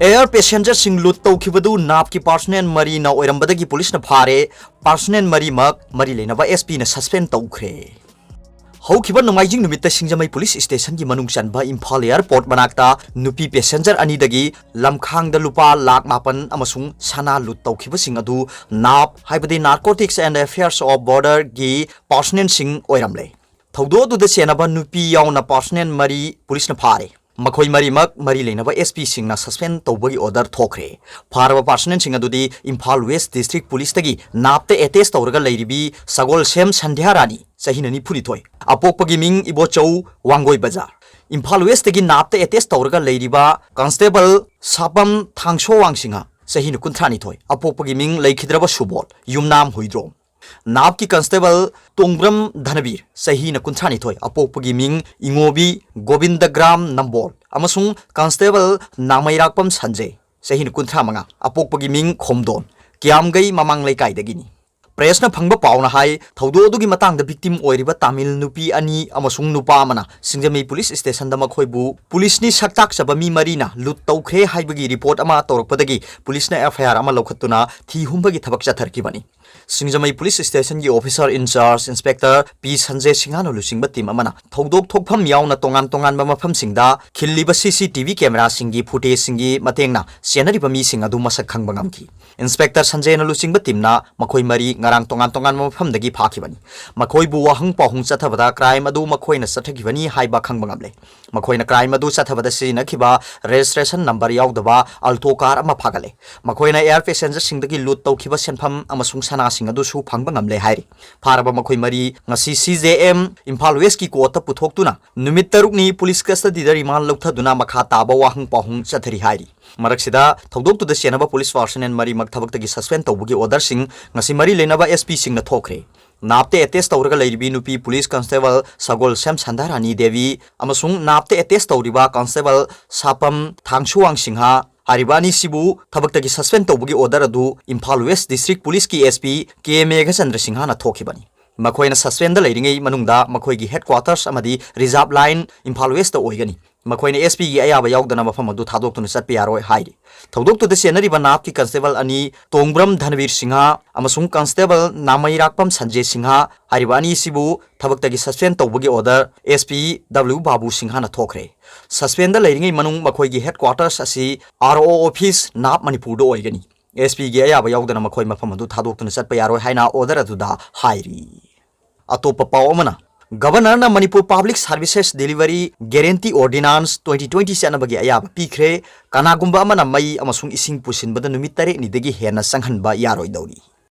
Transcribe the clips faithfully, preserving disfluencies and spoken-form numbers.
Air passengerꯁꯤꯡ ꯂꯨꯠ ꯇꯧꯈꯤꯕꯗꯨ ꯅꯥꯞꯀꯤ personal ꯃꯔꯤꯅ ꯑꯣꯏꯔꯝꯕꯗꯒꯤ ꯄꯨꯂꯤꯁꯅ ꯐꯥꯔꯦ꯫ ꯄꯥꯔꯁꯅꯦꯜ ꯃꯔꯤꯃꯛ ꯃꯔꯤ ꯂꯩꯅꯕ ꯑꯦꯁ ꯄꯤꯅ ꯁꯁꯄꯦꯟ ꯇꯧꯈ꯭ꯔꯦ꯫ ꯍꯧꯈꯤꯕ ꯅꯣꯡꯃꯥꯏꯖꯤꯡ ꯅꯨꯃꯤꯠꯇ ꯁꯤꯡꯖꯃꯩ ꯄꯨꯂꯤꯁ ꯁ꯭ꯇꯦꯁꯟꯒꯤ ꯃꯅꯨꯡ ꯆꯟꯕ ꯏꯝꯐꯥꯜ ꯑꯦꯌꯔꯄꯣꯔꯠ ꯃꯅꯥꯛꯇ ꯅꯨꯄꯤ ꯄꯦꯁꯦꯟꯖꯔ ꯑꯅꯤꯗꯒꯤ ꯂꯝꯈꯥꯡꯗ ꯂꯨꯄꯥ ꯂꯥꯈ ꯃꯥꯄꯟ ꯑꯃꯁꯨꯡ ꯁꯅꯥ ꯂꯨꯠ ꯇꯧꯈꯤꯕꯁꯤꯡ ꯑꯗꯨ ꯅꯥꯞ, ꯍꯥꯏꯕꯗꯤ Narcotics and Affairs of Borderꯒꯤ ꯄꯥꯔꯁꯅꯦꯜꯁꯤꯡ ꯑꯣꯏꯔꯝꯂꯦ꯫ ꯊꯧꯗꯣꯛ ꯑꯗꯨꯗ ꯆꯦꯟꯅꯕ ꯅꯨꯄꯤ ꯌꯥꯎꯅ ꯄꯥꯔꯁꯅꯦꯜ ꯃꯔꯤ ꯄꯨꯂꯤꯁꯅ ꯐꯥꯔꯦ꯫ ꯃꯈꯣꯏ ꯃꯔꯤꯃꯛ ꯃꯔꯤ ꯂꯩꯅꯕ ꯑꯦꯁ ꯄꯤꯁꯤꯡꯅ ꯁꯁꯄꯦꯟ ꯇꯧꯕꯒꯤ ꯑꯣꯔꯗꯔ ꯊꯣꯛꯈ꯭ꯔꯦ꯫ ꯐꯥꯔꯕ ꯄꯥꯔꯁꯅꯦꯜꯁꯤꯡ ꯑꯗꯨꯗꯤ ꯏꯝꯐꯥꯜ ꯋꯦꯁ ꯗꯤꯁꯇ꯭ꯔꯤꯛ ꯄꯨꯂꯤꯁꯇꯒꯤ ꯅꯥꯞꯇ ꯑꯦꯇꯦꯁ ꯇꯧꯔꯒ ꯂꯩꯔꯤꯕꯤ ꯁꯒꯣꯜꯁꯦꯝ ꯁꯟꯙ꯭ꯌꯥ ꯔꯥꯅꯤ, ꯆꯍꯤꯅ ꯅꯤꯐꯨꯅꯤꯊꯣꯏ, ꯑꯄꯣꯛꯄꯒꯤ ꯃꯤꯡ ꯏꯕꯣꯆꯧ, ꯋꯥꯡꯒꯣꯏ ꯕꯖꯥꯔ꯫ ꯏꯝꯐꯥꯜ ꯋꯦꯁꯇꯒꯤ ꯅꯥꯞꯇ ꯑꯦꯇꯦꯁ ꯇꯧꯔꯒ ꯂꯩꯔꯤꯕ ꯀꯟꯁꯇꯦꯕꯜ ꯁꯥꯄꯝ ꯊꯥꯡꯁꯣ ꯋꯥꯡꯁꯤꯡꯍ, ꯆꯍꯤꯅ ꯀꯨꯟꯊ꯭ꯔꯥꯅꯤꯊꯣꯏ, ꯑꯄꯣꯛꯄꯒꯤ ꯃꯤꯡ ꯂꯩꯈꯤꯗ꯭ꯔꯕ ꯁꯨꯕꯣꯜ, ꯌꯨꯝꯅꯥꯝ ꯍꯨꯏꯗ꯭ꯔꯣꯝ꯫ ꯅꯥꯞꯀꯤ ꯀꯟꯁꯇꯦꯕꯜ ꯇꯣꯡꯕ꯭ꯔꯝ ꯙꯅꯕꯤꯔ, ꯆꯍꯤꯅ ꯀꯨꯟꯊ꯭ꯔꯥꯅꯤꯊꯣꯏ, ꯑꯄꯣꯛꯄꯒꯤ ꯃꯤꯡ ꯏꯉꯣꯕꯤ ꯒꯣꯕꯤꯟꯗꯒ꯭ꯔꯥꯝ ꯅꯝꯕꯣꯜ, ꯑꯃꯁꯨꯡ ꯀꯟꯁꯇꯦꯕꯜ ꯅꯥꯃꯩꯔꯥꯛꯄꯝ ꯁꯟꯖꯦ, ꯆꯍꯤꯅ ꯀꯨꯟꯊ꯭ꯔꯥꯃꯉꯥ, ꯑꯄꯣꯛꯄꯒꯤ ꯃꯤꯡ ꯈꯣꯝꯗꯣꯟ, ꯀꯤꯌꯥꯝꯒꯩ ꯃꯃꯥꯡ ꯂꯩꯀꯥꯏꯗꯒꯤꯅꯤ꯫ ꯄ꯭ꯔꯦꯁꯅ ꯐꯪꯕ ꯄꯥꯎꯅ ꯍꯥꯏ, ꯊꯧꯗꯣꯛ ꯑꯗꯨꯒꯤ ꯃꯇꯥꯡꯗ ꯚꯤꯛꯇꯤꯝ ꯑꯣꯏꯔꯤꯕ ꯇꯥꯃꯤꯜ ꯅꯨꯄꯤ ꯑꯅꯤ ꯑꯃꯁꯨꯡ ꯅꯨꯄꯥ ꯑꯃꯅ ꯁꯤꯡꯖꯃꯩ ꯄꯨꯂꯤꯁ ꯁ꯭ꯇꯦꯁꯟꯗ ꯃꯈꯣꯏꯕꯨ ꯄꯨꯂꯤꯁꯅꯤ ꯁꯛꯇꯥꯛꯆꯕ ꯃꯤ ꯃꯔꯤꯅ ꯂꯨꯠ ꯇꯧꯈ꯭ꯔꯦ ꯍꯥꯏꯕꯒꯤ ꯔꯤꯄꯣꯔꯠ ꯑꯃ ꯇꯧꯔꯛꯄꯗꯒꯤ ꯄꯨꯂꯤꯁꯅ ꯑꯦꯐ ꯑꯥꯏ ꯑꯥꯔ ꯑꯃ ꯂꯧꯈꯠꯇꯨꯅ ꯊꯤ ꯍꯨꯝꯕꯒꯤ ꯊꯕꯛ ꯆꯠꯊꯔꯛꯈꯤꯕꯅꯤ꯫ ꯁꯤꯡꯖꯃꯩ ꯄꯨꯂꯤꯁ ꯁ꯭ꯇꯦꯁꯟꯒꯤ ꯑꯣꯐꯤꯁꯥꯔ ꯏꯟꯆꯥꯔꯖ ꯏꯟꯁꯄꯦꯛꯇꯔ ꯄꯤ ꯁꯟꯖꯦ ꯁꯤꯡꯍꯅ ꯂꯨꯆꯤꯡꯕ ꯇꯤꯝ ꯑꯃꯅ ꯊꯧꯗꯣꯛ ꯊꯣꯛꯐꯝ ꯌꯥꯎꯅ ꯇꯣꯉꯥꯟ ꯇꯣꯉꯥꯟꯕ ꯃꯐꯝꯁꯤꯡꯗ ꯈꯤꯜꯂꯤꯕ ꯁꯤ ꯁꯤ ꯇꯤ ꯚꯤ ꯀꯦꯃꯦꯔꯥꯁꯤꯡꯒꯤ ꯐꯨꯇꯦꯖꯁꯤꯡꯒꯤ ꯃꯇꯦꯡꯅ ꯆꯦꯟꯅꯔꯤꯕ ꯃꯤꯁꯤꯡ ꯑꯗꯨ ꯃꯁꯛ ꯈꯪꯕ ꯉꯝꯈꯤ꯫ ꯏꯟꯁꯄꯦꯛꯇꯔ ꯁꯟꯖꯦꯅ ꯂꯨꯆꯤꯡꯕ ꯇꯤꯝꯅ ꯃꯈꯣꯏ ꯃꯔꯤ ꯉꯔꯥꯡ ꯇꯣꯉꯥꯟ ꯇꯣꯉꯥꯟꯕ ꯃꯐꯝꯗꯒꯤ ꯐꯥꯈꯤꯕꯅꯤ꯫ ꯃꯈꯣꯏꯕꯨ ꯋꯥꯍꯪ ꯄꯥꯎꯍꯪ ꯆꯠꯊꯕꯗ ꯀ꯭ꯔꯥꯏꯝ ꯑꯗꯨ ꯃꯈꯣꯏꯅ ꯆꯠꯊꯈꯤꯕꯅꯤ ꯍꯥꯏꯕ ꯈꯪꯕ ꯉꯝꯂꯦ꯫ ꯃꯈꯣꯏꯅ ꯀ꯭ꯔꯥꯏꯝ ꯑꯗꯨ ꯆꯠꯊꯕꯗ ꯁꯤꯖꯤꯟꯅꯈꯤꯕ ꯔꯦꯖꯤꯁꯇ꯭ꯔꯦꯁꯟ ꯅꯝꯕꯔ ꯌꯥꯎꯗꯕ ꯑꯜꯇꯣ ꯀꯥꯔ ꯑꯃ ꯐꯥꯒꯠꯂꯦ꯫ ꯃꯈꯣꯏꯅ ꯑꯦꯌꯔ ꯄꯦꯁꯦꯟꯖꯔꯁꯤꯡꯗꯒꯤ ꯂꯨꯠ ꯇꯧꯈꯤꯕ ꯁꯦꯟꯐꯝ ꯑꯃꯁꯨꯡ ꯁꯅꯥꯁꯤꯡ ꯑꯗꯨꯁꯨ ꯐꯪꯕ ꯉꯝꯂꯦ ꯍꯥꯏꯔꯤ꯫ ꯐꯥꯔꯕ ꯃꯈꯣꯏ ꯃꯔꯤ ꯉꯁꯤ ꯁꯤ ꯖꯦ ꯑꯦꯝ ꯏꯝꯐꯥꯜ ꯋꯦꯁꯀꯤ ꯀꯣꯔꯠꯇ ꯄꯨꯊꯣꯛꯇꯨꯅ ꯅꯨꯃꯤꯠ ꯇꯔꯨꯛꯅꯤ ꯄꯨꯂꯤꯁ ꯀꯁꯇꯗꯤꯗ ꯔꯤꯃꯥꯟ ꯂꯧꯊꯗꯨꯅ ꯃꯈꯥ ꯇꯥꯕ ꯋꯥꯍꯪ ꯄꯥꯎꯍꯪ ꯆꯠꯊꯔꯤ ꯍꯥꯏꯔꯤ꯫ ꯃꯔꯛꯁꯤꯗ ꯊꯧꯗꯣꯛꯇꯨꯗ ꯆꯦꯟꯅꯕ ꯄꯨꯂꯤꯁ ꯄꯥꯔꯁꯅꯦꯜ ꯃꯔꯤꯃꯛ ꯊꯕꯛꯇꯒꯤ ꯁꯁꯄꯦꯟ ꯇꯧꯕꯒꯤ ꯑꯣꯔꯗꯔꯁꯤꯡ ꯉꯁꯤ ꯃꯔꯤ ꯂꯩꯅꯕ ꯑꯦꯁ ꯄꯤꯁꯤꯡꯅ ꯊꯣꯛꯈ꯭ꯔꯦ꯫ ꯅꯥꯞꯇ ꯑꯦꯇꯦꯁ ꯇꯧꯔꯒ ꯂꯩꯔꯤꯕꯤ ꯅꯨꯄꯤ ꯄꯨꯂꯤꯁ ꯀꯟꯁꯇꯦꯕꯜ ꯁꯒꯣꯜꯁꯦꯝ ꯁꯟꯗꯥꯔꯥꯅꯤ ꯗꯦꯕꯤ ꯑꯃꯁꯨꯡ ꯅꯥꯞꯇ ꯑꯦꯇꯦꯁ ꯇꯧꯔꯤꯕ ꯀꯟꯁꯇꯦꯕꯜ ꯁꯥꯄꯝ ꯊꯥꯡꯁꯨꯋꯥꯡ ꯁꯤꯡꯍ ꯍꯥꯏꯔꯤꯕ ꯑꯅꯤꯁꯤꯕꯨ ꯊꯕꯛꯇꯒꯤ ꯁꯁꯄꯦꯟ ꯇꯧꯕꯒꯤ ꯑꯣꯔꯗꯔ ꯑꯗꯨ ꯏꯝꯐꯥꯜ ꯋꯦꯁ ꯗꯤꯁꯇ꯭ꯔꯤꯛ ꯄꯨꯂꯤꯁꯀꯤ ꯑꯦꯁ ꯄꯤ ꯀꯦ ꯃꯦꯘꯆꯟꯗ꯭ꯔ ꯁꯤꯡꯍꯅ ꯊꯣꯛꯈꯤꯕꯅꯤ꯫ ꯃꯈꯣꯏꯅ ꯁꯁꯄꯦꯟꯗ ꯂꯩꯔꯤꯉꯩ ꯃꯅꯨꯡꯗ ꯃꯈꯣꯏꯒꯤ ꯍꯦꯗꯀ꯭ꯋꯥꯇꯔꯁ ꯑꯃꯗꯤ ꯔꯤꯖꯥꯔꯚ ꯂꯥꯏꯟ ꯏꯝꯐꯥꯜ ꯋꯦꯁꯇ ꯑꯣꯏꯒꯅꯤ꯫ ꯃꯈꯣꯏꯅ S P ꯒꯤ ꯑꯌꯥꯕ ꯌꯥꯎꯗꯅ ꯃꯐꯝ ꯑꯗꯨ ꯊꯥꯗꯣꯛꯇꯨꯅ ꯆꯠꯄ ꯌꯥꯔꯣꯏ ꯍꯥꯏꯔꯤ꯫ ꯊꯧꯗꯣꯛꯇꯨꯗ ꯆꯦꯟꯅꯔꯤꯕ NAAP ꯀꯤ constable ꯑꯅꯤ, ꯇꯣꯡꯕ꯭ꯔꯝ ꯙꯟꯕꯤꯔ ꯁꯤꯡꯍ ꯑꯃꯁꯨꯡ constable ꯅꯥꯃꯩꯔꯥꯛꯄꯝ ꯁꯟꯖꯦ ꯁꯤꯡꯍ ꯍꯥꯏꯔꯤꯕ ꯑꯅꯤꯁꯤꯕꯨ ꯊꯕꯛꯇꯒꯤ suspend ꯇꯧꯕꯒꯤ order S P W ꯕꯥꯕꯨ ꯁꯤꯡꯍꯅ ꯊꯣꯛꯈ꯭ꯔꯦ꯫ Suspend ꯗ ꯂꯩꯔꯤꯉꯩ ꯃꯅꯨꯡ ꯃꯈꯣꯏꯒꯤ headquarters ꯑꯁꯤ R O O office, NAAP ꯃꯅꯤꯄꯨꯔꯗ ꯑꯣꯏꯒꯅꯤ꯫ S P ꯒꯤ ꯑꯌꯥꯕ ꯌꯥꯎꯗꯅ ꯃꯈꯣꯏ ꯃꯐꯝ ꯑꯗꯨ ꯊꯥꯗꯣꯛꯇꯨꯅ ꯆꯠꯄ ꯌꯥꯔꯣꯏ ꯍꯥꯏꯅ order ꯑꯗꯨꯗ ꯍꯥꯏꯔꯤ꯫ ꯑꯇꯣꯞꯄ ꯄꯥꯎ ꯑꯃꯅ, Governor ꯅ Manipur Public Services Delivery Guarantee Ordinance twenty twenty ꯆꯠꯅꯕꯒꯤ ꯑꯌꯥꯕ ꯄꯤꯈ꯭ꯔꯦ꯫ ꯀꯅꯥꯒꯨꯝꯕ ꯑꯃꯅ ꯃꯩ ꯑꯃꯁꯨꯡ ꯏꯁꯤꯡ ꯄꯨꯁꯤꯟꯕꯗ ꯅꯨꯃꯤꯠ ꯇꯔꯦꯠꯅꯤꯗꯒꯤ ꯍꯦꯟꯅ ꯆꯪꯍꯟꯕ ꯌꯥꯔꯣꯏꯗꯧꯔꯤ꯫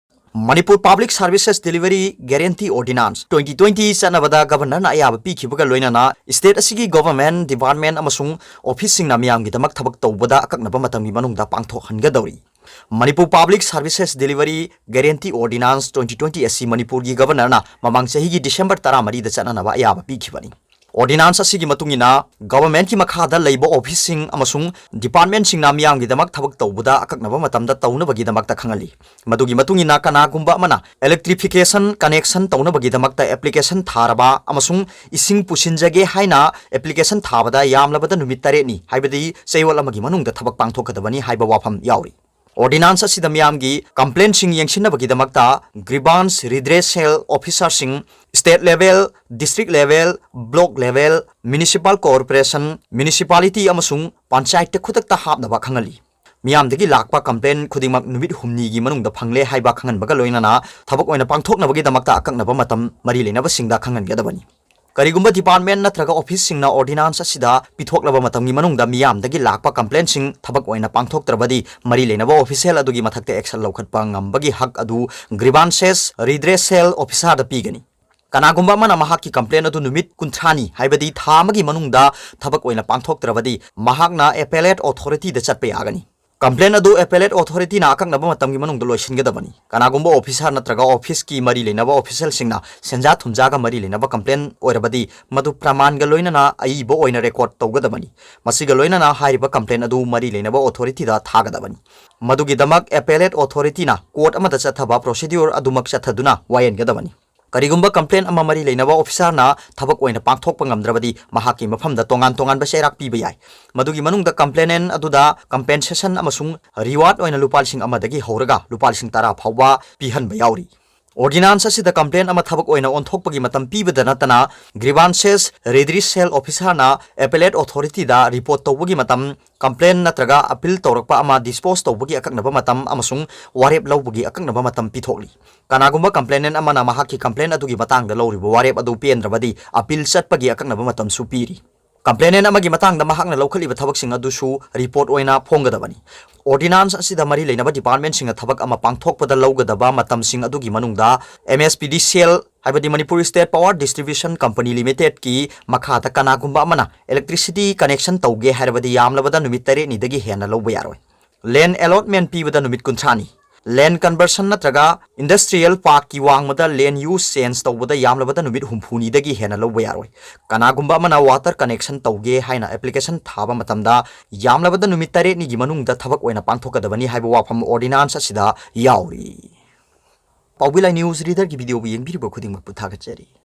Manipur Public Services Delivery Guarantee Ordinance twenty twenty ꯆꯠꯅꯕꯗ Governor ꯅ ꯑꯌꯥꯕ ꯄꯤꯈꯤꯕꯒ ꯂꯣꯏꯅꯅ state ꯑꯁꯤꯒꯤ government department ꯑꯃꯁꯨꯡ office ꯁꯤꯡꯅ ꯃꯤꯌꯥꯝꯒꯤꯗꯃꯛ ꯊꯕꯛ ꯇꯧꯕꯗ ꯑꯀꯛꯅꯕ ꯃꯇꯝꯒꯤ ꯃꯅꯨꯡꯗ ꯄꯥꯡꯊꯣꯛꯍꯟꯒꯗꯧꯔꯤ꯫ Manipur Public Services Delivery Guarantee Ordinance twenty twenty ꯑꯁꯤ ꯃꯅꯤꯄꯨꯔꯒꯤ Governor ꯅ ꯃꯃꯥꯡ ꯆꯍꯤꯒꯤ December ꯇꯔꯥꯃꯔꯤꯗ ꯆꯠꯅꯅꯕ ꯑꯌꯥꯕ ꯄꯤꯈꯤꯕꯅꯤ꯫ Ordinance ꯑꯁꯤꯒꯤ ꯃꯇꯨꯡ ꯏꯟꯅ, government ꯀꯤ ꯃꯈꯥꯗ ꯂꯩꯕ office ꯁꯤꯡ ꯑꯃꯁꯨꯡ department ꯁꯤꯡꯅ ꯃꯤꯌꯥꯝꯒꯤꯗꯃꯛ ꯊꯕꯛ ꯇꯧꯕꯗ ꯑꯀꯛꯅꯕ ꯃꯇꯝꯗ ꯇꯧꯅꯕꯒꯤꯗꯃꯛꯇ ꯈꯪꯍꯜꯂꯤ꯫ ꯃꯗꯨꯒꯤ ꯃꯇꯨꯡ ꯏꯟꯅ, ꯀꯅꯥꯒꯨꯝꯕ ꯑꯃꯅ electrification connection ꯇꯧꯅꯕꯒꯤꯗꯃꯛꯇ application ꯊꯥꯔꯕ ꯑꯃꯁꯨꯡ ꯏꯁꯤꯡ ꯄꯨꯁꯤꯟꯖꯒꯦ ꯍꯥꯏꯅ application ꯊꯥꯕꯗ ꯌꯥꯝꯂꯕꯗ ꯅꯨꯃꯤꯠ ꯇꯔꯦꯠꯅꯤ, ꯍꯥꯏꯕꯗꯤ ꯆꯌꯣꯜ ꯑꯃꯒꯤ ꯃꯅꯨꯡꯗ ꯊꯕꯛ ꯄꯥꯡꯊꯣꯛꯀꯗꯕꯅꯤ ꯍꯥꯏꯕ ꯋꯥꯐꯝ ꯌꯥꯎꯔꯤ꯫ Ordinance ꯑꯁꯤꯗ ꯃꯤꯌꯥꯝꯒꯤ complaint ꯁꯤꯡ ꯌꯦꯡꯁꯤꯟꯅꯕꯒꯤꯗꯃꯛꯇ grievance redress cell officer ꯁꯤꯡ state level, district level, block level, municipal corporation, municipality ꯑꯃꯁꯨꯡ ꯄꯟꯆꯥꯌꯠꯇ ꯈꯨꯗꯛꯇ ꯍꯥꯞꯅꯕ ꯈꯪꯍꯜꯂꯤ꯫ ꯃꯤꯌꯥꯝꯗꯒꯤ ꯂꯥꯛꯄ complaint ꯈꯨꯗꯤꯡꯃꯛ ꯅꯨꯃꯤꯠ ꯍꯨꯝꯅꯤꯒꯤ ꯃꯅꯨꯡꯗ ꯐꯪꯂꯦ ꯍꯥꯏꯕ ꯈꯪꯍꯟꯕꯒ ꯂꯣꯏꯅꯅ ꯊꯕꯛ ꯑꯣꯏꯅ ꯄꯥꯡꯊꯣꯛꯅꯕꯒꯤꯗꯃꯛꯇ ꯑꯀꯛꯅꯕ ꯃꯇꯝ ꯃꯔꯤ ꯂꯩꯅꯕꯁꯤꯡꯗ ꯈꯪꯍꯟꯒꯗꯕꯅꯤ꯫ ꯀꯔꯤꯒꯨꯝꯕ department ꯅꯠꯇ꯭ꯔꯒ office ꯁꯤꯡꯅ ordinance ꯑꯁꯤꯗ ꯄꯤꯊꯣꯛꯂꯕ ꯃꯇꯝꯒꯤ ꯃꯅꯨꯡꯗ ꯃꯤꯌꯥꯝꯗꯒꯤ ꯂꯥꯛꯄ complaint ꯁꯤꯡ ꯊꯕꯛ ꯑꯣꯏꯅ ꯄꯥꯡꯊꯣꯛꯇ꯭ꯔꯕꯗꯤ, ꯃꯔꯤ ꯂꯩꯅꯕ official ꯑꯗꯨꯒꯤ ꯃꯊꯛꯇ action ꯂꯧꯈꯠꯄ ꯉꯝꯕꯒꯤ ꯍꯛ ꯑꯗꯨ grievances redress cell officer ꯗ ꯄꯤꯒꯅꯤ꯫ ꯀꯅꯥꯒꯨꯝꯕ ꯑꯃꯅ ꯃꯍꯥꯛꯀꯤ complaint ꯑꯗꯨ ꯅꯨꯃꯤꯠ ꯀꯨꯟꯊ꯭ꯔꯥꯅꯤ, ꯍꯥꯏꯕꯗꯤ ꯊꯥ ꯑꯃꯒꯤ ꯃꯅꯨꯡꯗ ꯊꯕꯛ ꯑꯣꯏꯅ ꯄꯥꯡꯊꯣꯛꯇ꯭ꯔꯕꯗꯤ, ꯃꯍꯥꯛꯅ appellate authority ꯗ ꯆꯠꯄ ꯌꯥꯒꯅꯤ꯫ Complaint ꯑꯗꯨ appellate authority ꯅ ꯑꯀꯛꯅꯕ ꯃꯇꯝꯒꯤ ꯃꯅꯨꯡꯗ ꯂꯣꯏꯁꯤꯟꯒꯗꯕꯅꯤ꯫ ꯀꯅꯥꯒꯨꯝꯕ officer ꯅꯠꯇ꯭ꯔꯒ office ꯀꯤ ꯃꯔꯤ ꯂꯩꯅꯕ official ꯁꯤꯡꯅ ꯁꯦꯟꯖꯥ ꯊꯨꯝꯖꯥꯒ ꯃꯔꯤ ꯂꯩꯅꯕ complaint ꯑꯣꯏꯔꯕꯗꯤ, ꯃꯗꯨ ꯄ꯭ꯔꯃꯥꯟꯒ ꯂꯣꯏꯅꯅ ꯑꯏꯕ ꯑꯣꯏꯅ record ꯇꯧꯒꯗꯕꯅꯤ꯫ ꯃꯁꯤꯒ ꯂꯣꯏꯅꯅ ꯍꯥꯏꯔꯤꯕ complaint ꯑꯗꯨ ꯃꯔꯤ ꯂꯩꯅꯕ authority ꯗ ꯊꯥꯒꯗꯕꯅꯤ꯫ ꯃꯗꯨꯒꯤꯗꯃꯛ appellate authority ꯅ court ꯑꯃꯗ ꯆꯠꯊꯕ procedure ꯑꯗꯨꯃꯛ ꯆꯠꯊꯗꯨꯅ ꯋꯥꯌꯦꯟꯒꯗꯕꯅꯤ꯫ ꯀꯔꯤꯒꯨꯝꯕ complaint ꯑꯃ ꯃꯔꯤ ꯂꯩꯅꯕ officerꯅ ꯊꯕꯛ ꯑꯣꯏꯅ ꯄꯥꯡꯊꯣꯛꯄ ꯉꯝꯗ꯭ꯔꯕꯗꯤ, ꯃꯍꯥꯛꯀꯤ ꯃꯐꯝꯗ ꯇꯣꯉꯥꯟ ꯇꯣꯉꯥꯟꯕ ꯆꯩꯔꯥꯛ ꯄꯤꯕ ꯌꯥꯏ꯫ ꯃꯗꯨꯒꯤ ꯃꯅꯨꯡꯗ complainant ꯑꯗꯨꯗ compensation ꯑꯃꯁꯨꯡ reward ꯑꯣꯏꯅ ꯂꯨꯄꯥ ꯂꯤꯁꯤꯡ ꯑꯃꯗꯒꯤ ꯍꯧꯔꯒ ꯂꯨꯄꯥ ꯂꯤꯁꯤꯡ ꯇꯔꯥ ꯐꯥꯎꯕ ꯄꯤꯍꯟꯕ ꯌꯥꯎꯔꯤ꯫ Ordinance ꯑꯁꯤꯗ complaint ꯑꯃ ꯊꯕꯛ ꯑꯣꯏꯅ ꯑꯣꯟꯊꯣꯛꯄꯒꯤ ꯃꯇꯝ ꯄꯤꯕꯗ ꯅꯠꯇꯅ, grievances redressal officerꯅ appellate authorityꯗ report ꯇꯧꯕꯒꯤ ꯃꯇꯝ, complaint ꯅꯠꯇ꯭ꯔꯒ appeal ꯇꯧꯔꯛꯄ ꯑꯃ dispose ꯇꯧꯕꯒꯤ ꯑꯀꯛꯅꯕ ꯃꯇꯝ ꯑꯃꯁꯨꯡ ꯋꯥꯔꯦꯞ ꯂꯧꯕꯒꯤ ꯑꯀꯛꯅꯕ ꯃꯇꯝ ꯄꯤꯊꯣꯛꯂꯤ꯫ ꯀꯅꯥꯒꯨꯝꯕ complainant ꯑꯃꯅ ꯃꯍꯥꯛꯀꯤ complaint ꯑꯗꯨꯒꯤ ꯃꯇꯥꯡꯗ ꯂꯧꯔꯤꯕ ꯋꯥꯔꯦꯞ ꯑꯗꯨ ꯄꯦꯟꯗ꯭ꯔꯕꯗꯤ, appeal ꯆꯠꯄꯒꯤ ꯑꯀꯛꯅꯕ ꯃꯇꯝꯁꯨ ꯄꯤꯔꯤ꯫ Complainant ꯑꯃꯒꯤ ꯃꯇꯥꯡꯗ ꯃꯍꯥꯛꯅ ꯂꯧꯈꯠꯂꯤꯕ ꯊꯕꯛꯁꯤꯡ ꯑꯗꯨꯁꯨ report ꯑꯣꯏꯅ ꯐꯣꯡꯒꯗꯕꯅꯤ꯫ Ordinance ꯑꯁꯤꯗ ꯃꯔꯤ ꯂꯩꯅꯕ departmentꯁꯤꯡꯅ ꯊꯕꯛ ꯑꯃ ꯄꯥꯡꯊꯣꯛꯄꯗ ꯂꯧꯒꯗꯕ ꯃꯇꯝꯁꯤꯡ ꯑꯗꯨꯒꯤ ꯃꯅꯨꯡꯗ MSPDCL, ꯍꯥꯏꯕꯗꯤ Manipur State Power Distribution Company Limitedꯀꯤ ꯃꯈꯥꯗ ꯀꯅꯥꯒꯨꯝꯕ ꯑꯃꯅ electricity connection ꯇꯧꯒꯦ ꯍꯥꯏꯔꯕꯗꯤ, ꯌꯥꯝꯂꯕꯗ ꯅꯨꯃꯤꯠ ꯇꯔꯦꯠꯅꯤꯗꯒꯤ ꯍꯦꯟꯅ ꯂꯧꯕ ꯌꯥꯔꯣꯏ꯫ Land allotment ꯄꯤꯕꯗ ꯅꯨꯃꯤꯠ ꯀꯨꯟꯊ꯭ꯔꯥꯅꯤ꯫ Land conversion ꯅꯠꯇ꯭ꯔꯒ industrial parkꯀꯤ ꯋꯥꯡꯃꯗ land use change ꯇꯧꯕꯗ ꯌꯥꯝꯂꯕꯗ ꯅꯨꯃꯤꯠ ꯍꯨꯝꯐꯨꯅꯤꯗꯒꯤ ꯍꯦꯟꯅ ꯂꯧꯕ ꯌꯥꯔꯣꯏ꯫ ꯀꯅꯥꯒꯨꯝꯕ ꯑꯃꯅ water connection ꯇꯧꯒꯦ ꯍꯥꯏꯅ application ꯊꯥꯕ ꯃꯇꯝꯗ, ꯌꯥꯝꯂꯕꯗ ꯅꯨꯃꯤꯠ ꯇꯔꯦꯠꯅꯤꯒꯤ ꯃꯅꯨꯡꯗ ꯊꯕꯛ ꯑꯣꯏꯅ ꯄꯥꯡꯊꯣꯛꯀꯗꯕꯅꯤ ꯍꯥꯏꯕ ꯋꯥꯐꯝ ordinance ꯑꯁꯤꯗ ꯌꯥꯎꯔꯤ꯫ ꯄꯥꯎꯕꯤ ꯂꯥꯏ news readerꯒꯤ videoꯕꯨ ꯌꯦꯡꯕꯤꯔꯤꯕ ꯈꯨꯗꯤꯡꯃꯛꯄꯨ ꯊꯥꯒꯠꯆꯔꯤ꯫